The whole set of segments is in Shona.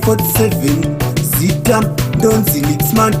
47 zita ndonzi Lixman.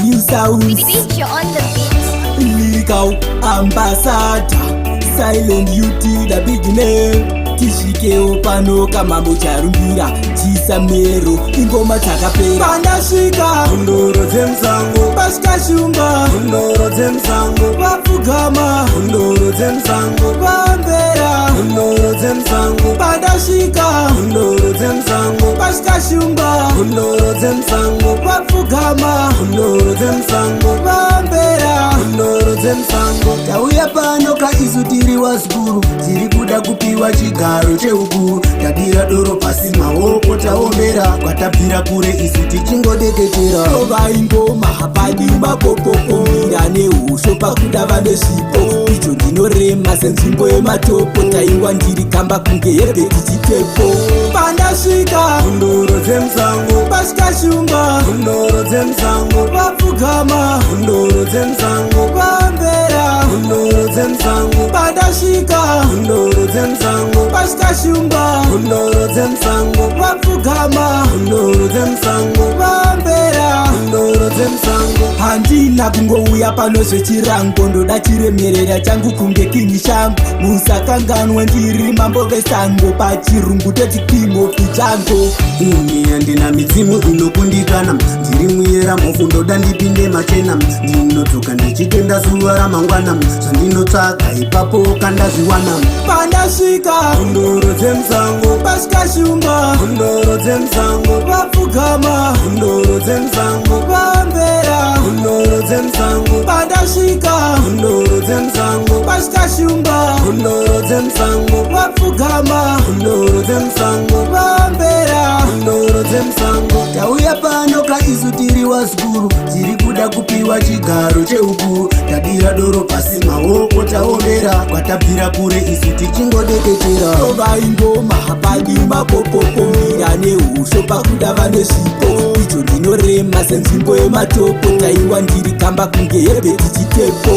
Real sounds. Feature on the beat. Lyrical ambassador, Silent UT, the big name. Tisvikewo pano kamambo charumbira chisamero ingoma dzakapera pandasvika. Ndoro dzemusango. Pasvika shumba. Ndoro dzemusango. Vapfugama. Ndoro dzemusango. Vambera. Ndoro dzemusango. Pandasvika. Ndoro dzemusango. Pasvika shumba. Ndoro dzemusango. Vapfugama. Ndoro dzemusango. Vambera. Ndoro dzemusango. Tauya pano kaisu tiri wazukuru, tiri kuda kupiwa chigaro cheukuru. Tadira doro pasi, maoko taombera. Kwatabvira kure isu tichingodeketera. Rovai ngoma, hapadi mapopo. Omira nehosho pakuda vane zvipo. Icho ndinorema senzvimbo yematopo. Taiwa ndiri kamba kunge hebheti chitepo pandasvika. Ndoro dzemusango. Pasvika shumba. Ndoro dzemusango. Vapfugama. Ndoro dzemusango. Vambera. Ndoro dzemusango. Pandasvika. Ndoro dzemusango. Pasvika shumba. Ndoro dzemusango. Vapfugama. Ndoro dzemusango. Vambera. Ndoro dzemusango. Handina kungouya pano zvechirango. Ndoda chiremerera changu kunge king shangu. Musakanganwe ndiri mambo vesango. Pachirungu toti king of the jungle. Ini handina midzimu inokundikana. Ndiri muyera mhofu, ndoda ndipinde machena. Ndinodzoka ndichitenda zuva ramangwana. Zvandinotsvaga ipapo kandazviwana. Pandasvika. Ndoro dzemusango. Pasvika shumba. Ndoro dzemusango. Vapfugama. Ndoro dzemusango. Vambera. Ndoro dzemusango. Pandasvika. Ndoro dzemusango. Pasvika shumba. Ndoro dzemusango. Vapfugama. Ndoro dzemusango. Vambera. Ndoro dzemusango. Tauya pano kaisu tiri wazukuru, tiri kuda kupiwa chigaro cheukuru. Tadira doro pasi, maoko taombera. Kwatabvira kure isu tichingodeketera. Rovai ngoma, hapadi mapopo. Omira nehosho pakuda vane zvipo. Icho ndinorema senzvimbo yematopo. Taiwa ndiri kamba kunge hebheti chitepo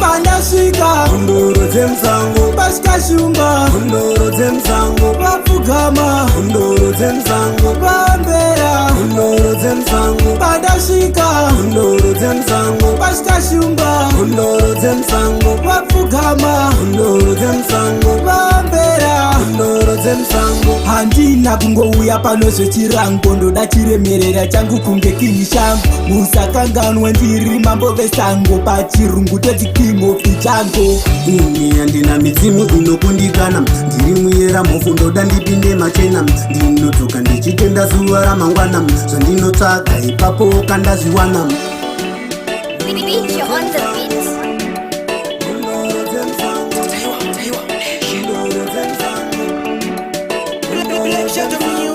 pandasvika. Ndoro dzemusango. Pasvika shumba. Ndoro dzemusango. Vapfugama. Ndoro dzemusango. Vambera. Ndoro dzemusango. Pandasvika. Ndoro dzemusango. Pasvika shumba. Ndoro dzemusango. Vapfugama. Ndoro dzemusango. Vambera. Ndoro dzemusango. Handina kungouya pano zvechirango. Ndoda chiremerera changu kunge king shangu. Musakanganwe ndiri mambo vesango. Pachirungu toti king of the jungle. Ini handina midzimu inokundikana. Ndiri muyera mhofu, ndoda ndipinde machena. Ndinodzoka ndichitenda zuva ramangwana. Zvandinotsvaga ipapo kandazviwana. Feature on the beat. Ndoro dzemusango. Ndoro dzemusango. Black Shadow.